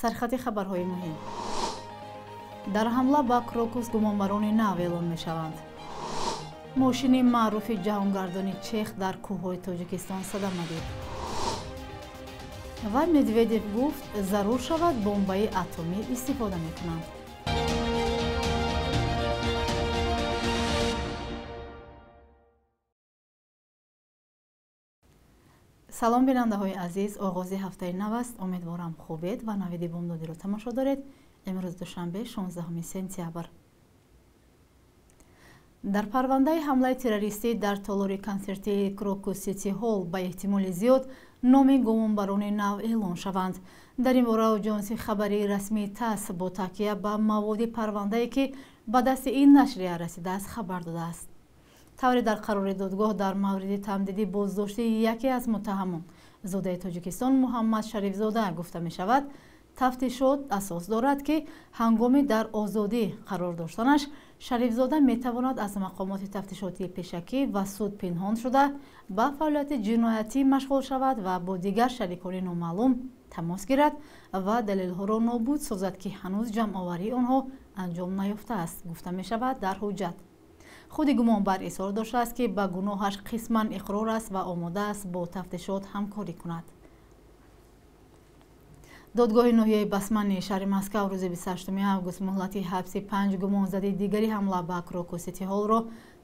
Сархати хабарҳои муҳим. Дар ҳамла ба Крокус гумонбарони нав эълон мешаванд. Мошини маъруфи ҷаҳонгардони чех дар кӯҳҳои Тоҷикистон садама дид. Ва Медведев гуфт, зарур шавад бомбаи атомӣ истифода мекунанд. Салом бинандаҳои азиз, оғози ҳафтаи нав аст. Умедворам хубед ва навиди бомдодиро тамошо доред. Имрӯз душанбе, 16 сентябр. Дар парвандаи ҳамлаи террористӣ дар толори консертии Крокус Сити Ҳолл ба эҳтимоли зиёд номи гумонбарони нав эълон шаванд. Дар ин бора оҷонси хабарии расмии ТАСС бо такя ба маводи парвандае, ки ба дасти ин нашрия расидааст, хабар додааст. Тавре дар қарори додгоҳ дар мавриди тамдиди боздошти яке аз муттаҳамон, зодаи Тоҷикистон Муҳаммад Шарифзода, гуфта мешавад, тафтишот асос дорад, ки ҳангоми дар озодӣ қарор доштанаш Шарифзода метавонад аз мақомоти тафтишотии пешакӣ ва суд пинҳон шуда ба фаъолияти ҷиноятӣ машғул шавад ва бо дигар шарикони номаълум тамос гирад ва далелҳоро нобуд созад, ки ҳанӯз ҷамъоварии онҳо анҷом наёфтааст, гуфта мешавад дар ҳуҷҷат. Худи гумонбар изҳор доштааст, ки ба гуноҳаш қисман иқрор аст ва омода аст бо тафтишот ҳамкорӣ кунад. Додгоҳи ноҳияи Басмани шаҳри Москав рӯзи 28 август муҳлати ҳабси 5 гумонзади дигари ҳамла ба Крокус Сити Ҳоллро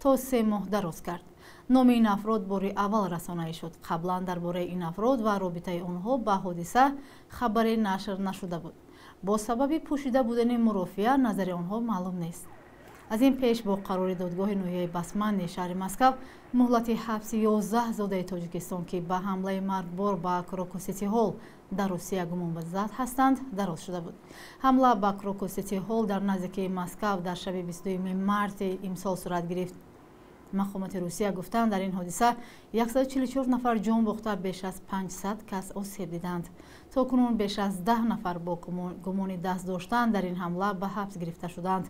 то 3 моҳ дароз кард. Номи ин афрод бори аввал расонаӣ шуд. Қаблан дар бораи ин афрод ва робитаи онҳо ба ҳодиса хабаре нашр нашуда буд. Бо сабаби пӯшида будани мурофиа назари онҳо маълум нест. Аз ин пеш бо қарори додгоҳи ноҳияи Басмани шаҳри Москав муҳлати ҳабси 11 зодаи Тоҷикистон, ки ба ҳамлаи маргбор ба Крокус Сити Ҳолл дар Русия гумонбазад ҳастанд, дароз шуда буд. Ҳамла ба Крокус Сити Ҳолл дар наздикии Москав дар шаби 22 марти имсол сурат гирифт. Мақомоти Русия гуфтанд, дар ин ҳодиса 144 нафар ҷон бохта, беш аз 500 кас осеб диданд. То кунун беш аз 10 нафар бо гумони даст доштан дар ин ҳамла ба ҳабс гирифта шуданд.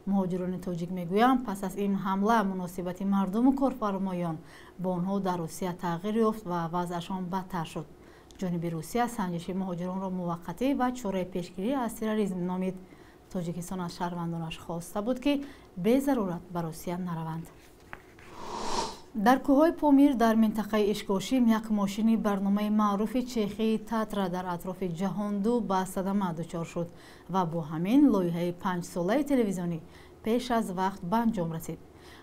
Муҳоҷирони тоҷик мегӯянд, пас аз ин ҳамла муносибати мардуму корфармоён бо онҳо дар Русия тағйир ёфт ва вазъашон бадтар шуд. Ҷониби Русия санҷиши муҳоҷиронро муваққатӣ ва чораи пешгирӣ аз терроризм номид. Тоҷикистон аз шаҳрвандонаш хоста буд, ки безарурат ба Русия нараванд. Дар кӯҳҳои Помир дар минтақаи Ишкошим як мошини барномаи маъруфи чехии Татра дар атрофи ҷаҳонду ба садама дучор шуд ва бо ҳамин лоиҳаи 5-солаи телевизионӣ пеш аз вақт ба анҷом расид.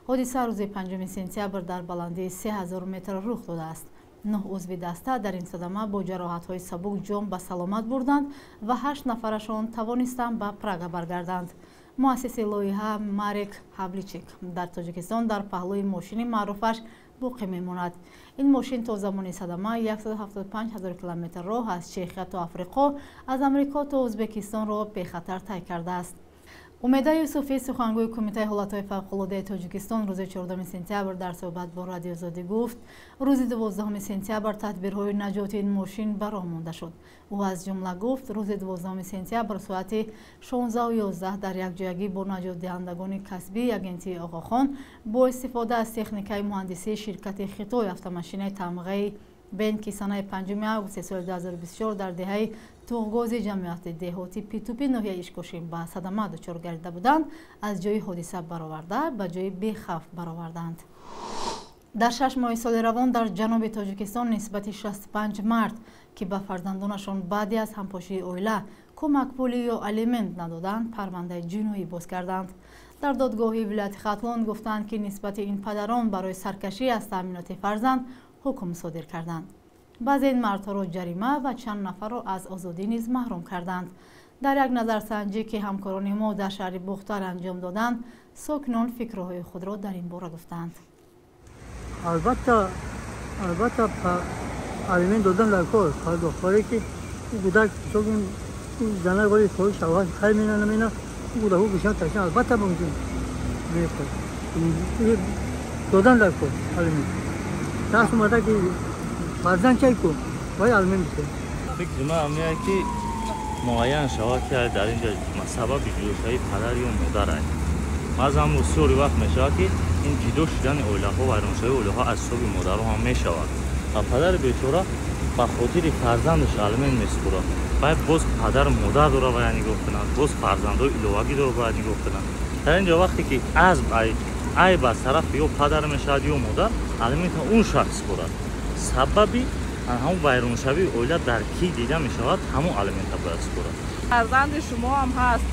Ҳодиса рӯзи 5 сентябр дар баландии 3000 метр рух додааст. 9 узви даста дар ин садама бо ҷароҳатҳои сабук ҷон ба саломат бурданд ва 8 нафарашон тавонистанд ба Прага баргарданд. Муассиси лоиҳа Марек Ҳавличек дар Тоҷикистон дар паҳлӯи мошини маъруфаш боқӣ мемонад. Ин мошин то замони садама 175 000 километр роҳ аз Чехия то Африқо, аз Амрико то Ӯзбекистонро бехатар тай кардааст. Умеда Юсуфӣ, сухангӯи Кумитаи ҳолатҳои фавқулодаи Тоҷикистон, рӯзи 14 сентябр дар суҳбат бо Радиои Озодӣ гуфт, рӯзи 12 сентябр тадбирҳои наҷоти ин мошин ба роҳ монда шуд. Ӯ аз ҷумла гуфт, рӯзи 12 сентябр соати 16:11 дар якҷоягӣ бо наҷотдиҳандагони касбии агентии Оғохон бо истифода аз техникаи муҳандисии ширкати Хитой автомошинаи тамғаи Бен, ки санаи 5 августи соли 2024 дар деҳаи Туғгози ҷамъияти деҳоти Питупи ноҳияи Ишкошим ба садама дучор гардида буданд, аз ҷои ҳодиса бароварда ба ҷои бехавф бароварданд. Дар 6 моҳи соли равон дар ҷануби Тоҷикистон нисбати 65 мард, ки ба фарзандонашон баъди аз ҳампошии оила кӯмакпулӣ ё алимент надоданд, парвандаи ҷиноӣ боз карданд. Дар додгоҳи вилояти Хатлон гуфтанд, ки нисбати ин падарон барои саркашӣ аз таъминоти фарзанд ҳукм содир карданд. Баъзе ин мардҳоро ҷарима ва чанд нафарро аз озодӣ низ маҳрум карданд. Дар як назарсанҷӣ, ки ҳамкорони мо дар шаҳри Бухтар анҷом доданд, сокинон фикрҳои худро дар ин бора гуфтанд. Албатта, алимент додан дар кор пардохт, барое ки кӯдак зана голи кори шавҳар хай мена намена, кӯдаку гӯшан ташан, албатта мумкин додан дар кор алимент. Даст омада ки фарзанд чай ку бояд алимент бисем. Фикри ман ҳамин ки муайян шавад, ки дар инҷа сабаби ҷудошавии падар ё модар аст. Баъзан бисёри вақт мешавад, ки ин ҷудо шудани оилаҳо, вайроншавии оилаҳо аз ҳисоби модарҳо ҳам мешавад ва падари бечора ба хотири фарзандаш алимент месупорад. Бояд боз падару модар дора бояд нигоҳ кунанд, боз фарзандҳои иловагӣ дора бояд нигоҳ кунанд. Дар ин ҷо вақте ки аз айб аз тарафи ё падар мешавад ё модар, алимента он шахс супорад. Сабаби ҳамон вайроншавии оила дар кӣ дида мешавад, ҳамон алимента бояд супорад. Фарзанди шумо ҳам ҳаст,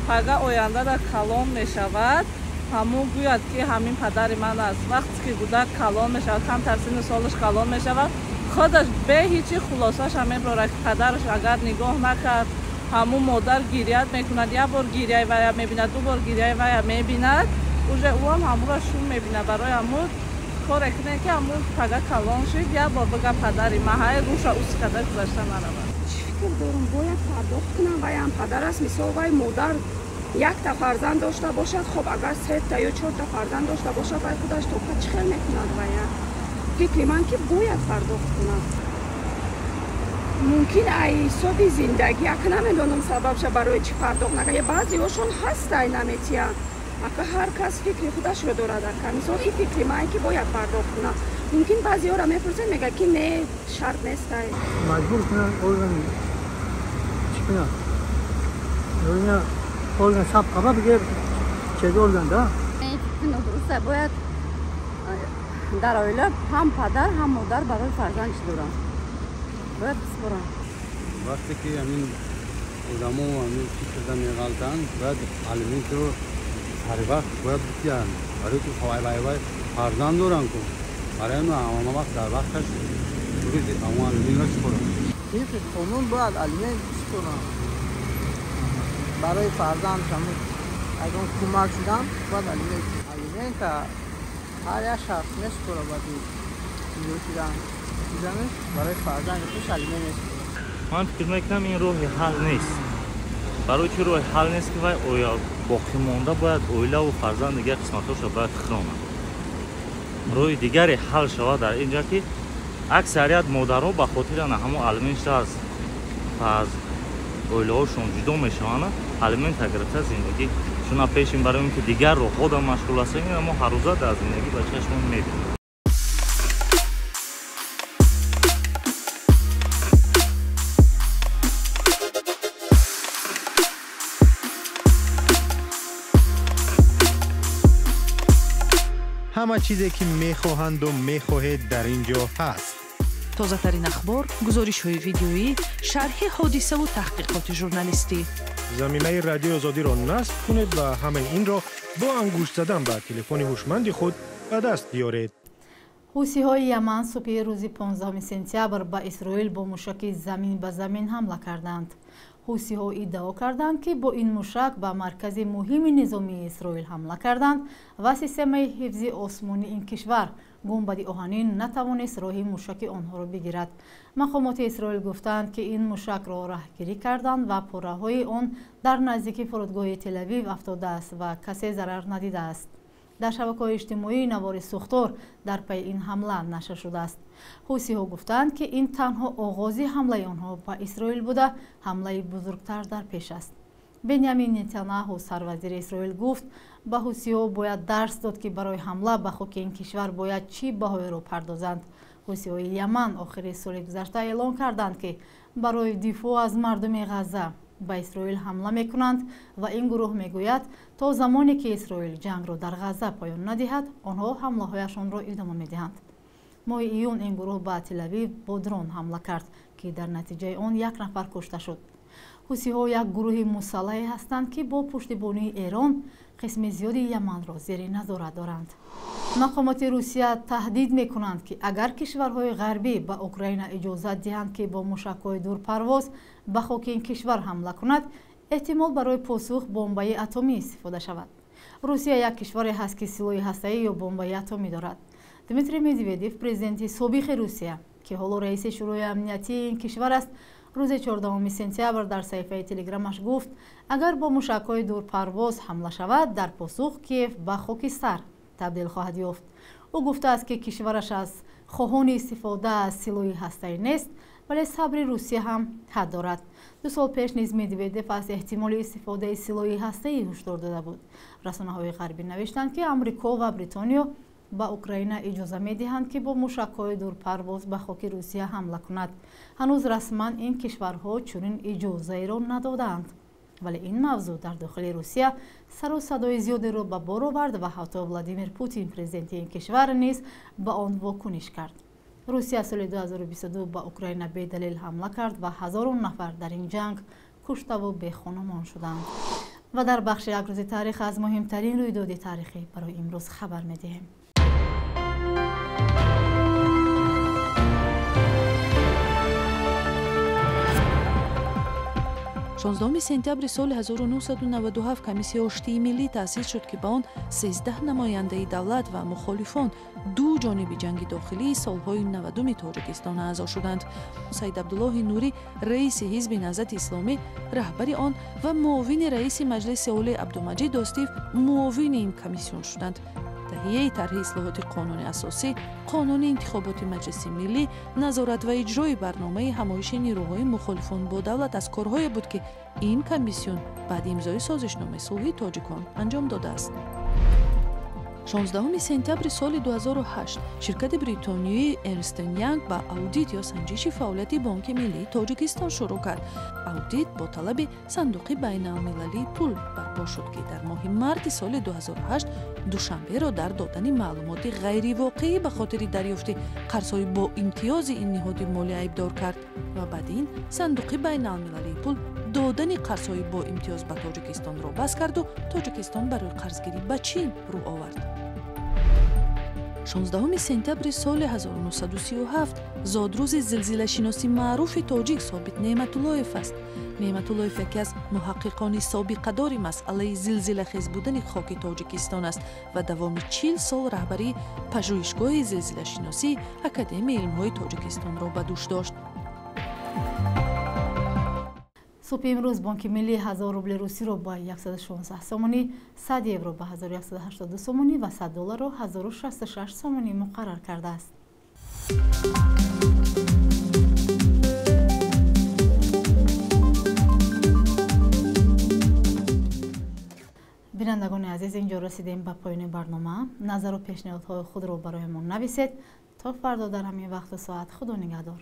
пага оянда дар калон мешавад, ҳамон гӯяд ки ҳамин падари ман аст. Вақте ки кӯдак калон мешавад, камтар синну солаш калон мешавад, худаш бе ҳечи хулосаша мебарад ки падараш агар нигоҳ накард, ҳамун модар гирят мекунад, як бор гиряи вая мебинад, ду бор гиряи вая мебинад, уже ӯам ҳамонро шум мебинад. Барои ҳамун коре кунед ки ҳамун пага калон шид, як бор бага падари ман ҳай рӯша ускада гузашта наравад. Чӣ фикр дорам, бояд пардохт кунам, ваям падар аст. Мисол вай модар якта фарзанд дошта бошад, хоб агар сета ё чорта фарзанд дошта бошад, вай худаш тоқа чӣ хел мекунад вая? Фикри ман ки бояд пардохт кунад. Мумкин ай ҳисоби зиндагӣ, ака намедонам сабабша барои чӣ пардохт накард. Баъзеҳошон ҳастай наметиҳанд. Ака ҳар кас фикри худашро дорад. Ака мисол ин фикри ман ки бояд пардохт кунад. Мумкин баъзеҳоро мепурсед, мегӯяд ки не, шарт нестай. Маҷбур кунанд орган чӣ кунад? Орган саб қаба бигир, чез орган да? Фикри нодуруста. Бояд дар оила ҳам падар ҳам модар барои фарзанд чӣ доранд, бояд бисупоранд. Вақте ки ҳамин одамо ҳамин фикрда меғалтанд, бояд алиментро сари вақт бояд битиҳанд. Барои ки вай фарзанд доранд ку, барои ҳамон вақт дар вақташ ҳамон алиментро супоранд. Тибқи қонун бояд алимент супоранд. Барои фарзанд агар кӯмак шудан бояд алимент. Алимента ҳар як шахс месупорад баъди ҷудо шудан барои фарзанди худ алимент месупорад. Ман фикр мекунам ин роҳи ҳал нест. Барои чӣ роҳи ҳал нест ки вай боқӣ монда бояд оилаву фарзанд дигар қисматҳоша бояд хиронад. Роҳи дигаре ҳал шавад дар ин ҷа ки аксарият модарҳо ба хотири ана ҳамон алиментша аз оилаҳошон ҷудо мешаванд, алимента гирифта зиндагӣ чуна пеш ин барои он ки дигар роҳҳо машғул ҳастем, мо ҳаррӯза дар зиндагӣ ба чашмон мебинем. Ҳама чизе ки мехоҳанду мехоҳед дар ин ҷо ҳаст. Тозатарин ахбор, гузоришҳои видеоӣ, шарҳи ҳодисаву таҳқиқоти журналистӣ. Заминаи Радиои Озодиро насб кунед ва ҳамаи инро бо ангушт задан ба телефони ҳушманди худ ба даст биёред. Ҳусиҳои Яман субҳи рӯзи 15 сентябр ба Исроил бо мушаки замин ба замин ҳамла карданд. Ҳусиҳо иддао карданд, ки бо ин мушак ба маркази муҳими низомии Исроил ҳамла карданд ва системаи ҳифзи осмонии ин кишвар гунбади оҳанин натавонист роҳи мушаки онҳоро бигирад. Мақомоти Исроил гуфтанд, ки ин мушакро раҳгирӣ карданд ва пораҳои он дар наздики фурудгоҳи Телавив афтодааст ва касе зарар надидааст. Дар шабакаҳои иҷтимоӣ навори сӯхтор дар пайи ин ҳамла нашр шудааст. Ҳусиҳо гуфтанд, ки ин танҳо оғози ҳамлаи онҳо ба Исроил буда, ҳамлаи бузургтар дар пеш аст. Бенямин Нетаняҳу, сарвазири Исроил, гуфт ба ҳусиҳо бояд дарс дод, ки барои ҳамла ба хоки ин кишвар бояд чӣ баҳоеро пардозанд. Ҳусиҳои Яман охири соли гузашта эълон карданд, ки барои дифоъ аз мардуми Ғазза ба Исроил ҳамла мекунанд ва ин гурӯҳ мегӯяд то замоне ки Исроил ҷангро дар Ғазза поён надиҳад, онҳо ҳамлаҳояшонро идома медиҳанд. Моҳи июн ин гурӯҳ ба Телавив бо дрон ҳамла кард, ки дар натиҷаи он як нафар кушта шуд. Ҳусиҳо як гурӯҳи мусаллаҳе ҳастанд, ки бо пуштибонии Эрон қисми зиёди Яманро зери назорат доранд. Мақомоти Русия таҳдид мекунанд, ки агар кишварҳои ғарбӣ ба Украина иҷозат диҳанд, ки бо мушакҳои дурпарвоз ба хоки ин кишвар ҳамла кунад, эҳтимол барои посух бомбаи атомӣ истифода шавад. Русия як кишваре ҳаст, ки силоҳи ҳастаӣ ё бомбаи атомӣ дорад. Дмитрий Медведев, президенти собиқи Русия, ки ҳоло раиси Шӯрои амниятии ин кишвар аст, рӯзи 14 сентябр дар саҳифаи телеграмаш гуфт, агар бо мушакҳои дурпарвоз ҳамла шавад, дар посух Киев ба хокистар табдил хоҳад ёфт. Ӯ гуфтааст, ки кишвараш аз хоҳони истифода аз силоҳи ҳастаӣ нест, вале сабри Русия ҳам ҳад дорад. 2 сол пеш низ Медведев аз эҳтимоли истифодаи силоҳи ҳастаӣ ҳушдор дода буд. Расонаҳои ғарбӣ навиштанд, ки Амрико ва Бритониё Ба Украина иҷоза медиҳанд, ки бо мушакҳои дурпарвоз ба хоки Русия ҳамла кунад. Ҳанӯз расман ин кишварҳо чунин иҷозаеро надодаанд. Вале ин мавзӯъ дар дохили Русия сару садои зиёдеро ба бор овард ва ҳатто Владимир Путин, президенти ин кишвар, низ ба он вокуниш кард. Русия соли 2022 ба Украина бедалил ҳамла кард ва ҳазорон нафар дар ин ҷанг куштаву бехонумон шуданд. Ва дар бахши як рӯзи таърих аз муҳимтарин рӯйдоди таърихӣ барои имрӯз хабар медиҳем. 16 сентябри соли 1997 комиссияи оштии миллӣ таъсис шуд, ки ба он 13 намояндаи давлат ва мухолифон ду ҷониби ҷанги дохилии солҳои 90-уми Тоҷикистон аъзо шуданд. Саид Абдуллоҳи Нурӣ, раиси ҳизби Наҳзати Исломӣ, раҳбари он ва муовини раиси Маҷлиси Олӣ Абдумаҷид Достиев муовини ин комиссион шуданд. Таҳияи тарҳи ислоҳоти қонуни асосӣ, қонуни интихоботи Маҷлиси миллӣ, назорат ва иҷрои барномаи ҳамоиши нерӯҳои мухолифон бо давлат аз корҳое буд, ки ин комиссион баъди имзои созишномаи сулҳи тоҷикон анҷом додааст. 16 сентябри соли 2008 ширкати бритониёии Эрнст Янг ба аудит ё санҷиши фаъолияти Бонки миллии Тоҷикистон шурӯъ кард. Аудит бо талаби Сандуқи байналмилалии пул барпо шуд, ки дар моҳи марти соли 2008 Душанберо дар додани маълумоти ғайривоқеӣ ба хотири дарёфти қарзҳои бо имтиёзи ин ниҳоди молӣ айбдор кард ва баъд ин Сандуқи байналмилалии пул додани қарзҳои бо имтиёз ба Тоҷикистонро бас карду Тоҷикистон барои қарзгирӣ ба Чин рӯ овард. 16 сентябри соли 1937 зодрӯзи зилзилашиноси маъруфи тоҷик Собит Неъматуллоев аст. Неъматуллоев яке аз муҳаққиқони собиқадори масъалаи зилзилахез будани хоки Тоҷикистон аст ва давоми 40 сол раҳбарии пажӯҳишгоҳи зилзилашиносии Академияи илмҳои Тоҷикистонро ба дӯш дошт. Субҳи имрӯз Бонки миллӣ 1000 рубли русиро ба 116 сомонӣ, 100 евро ба 1182 сомонӣ ва 100 долларро 1066 сомонӣ муқаррар кардааст. Бинандагони азиз, инҷо расидем ба поёни барнома. Назару пешниҳодҳои худро барои мо нависед. То фардо дар ҳамин вақту соат, Худо нигаҳдор.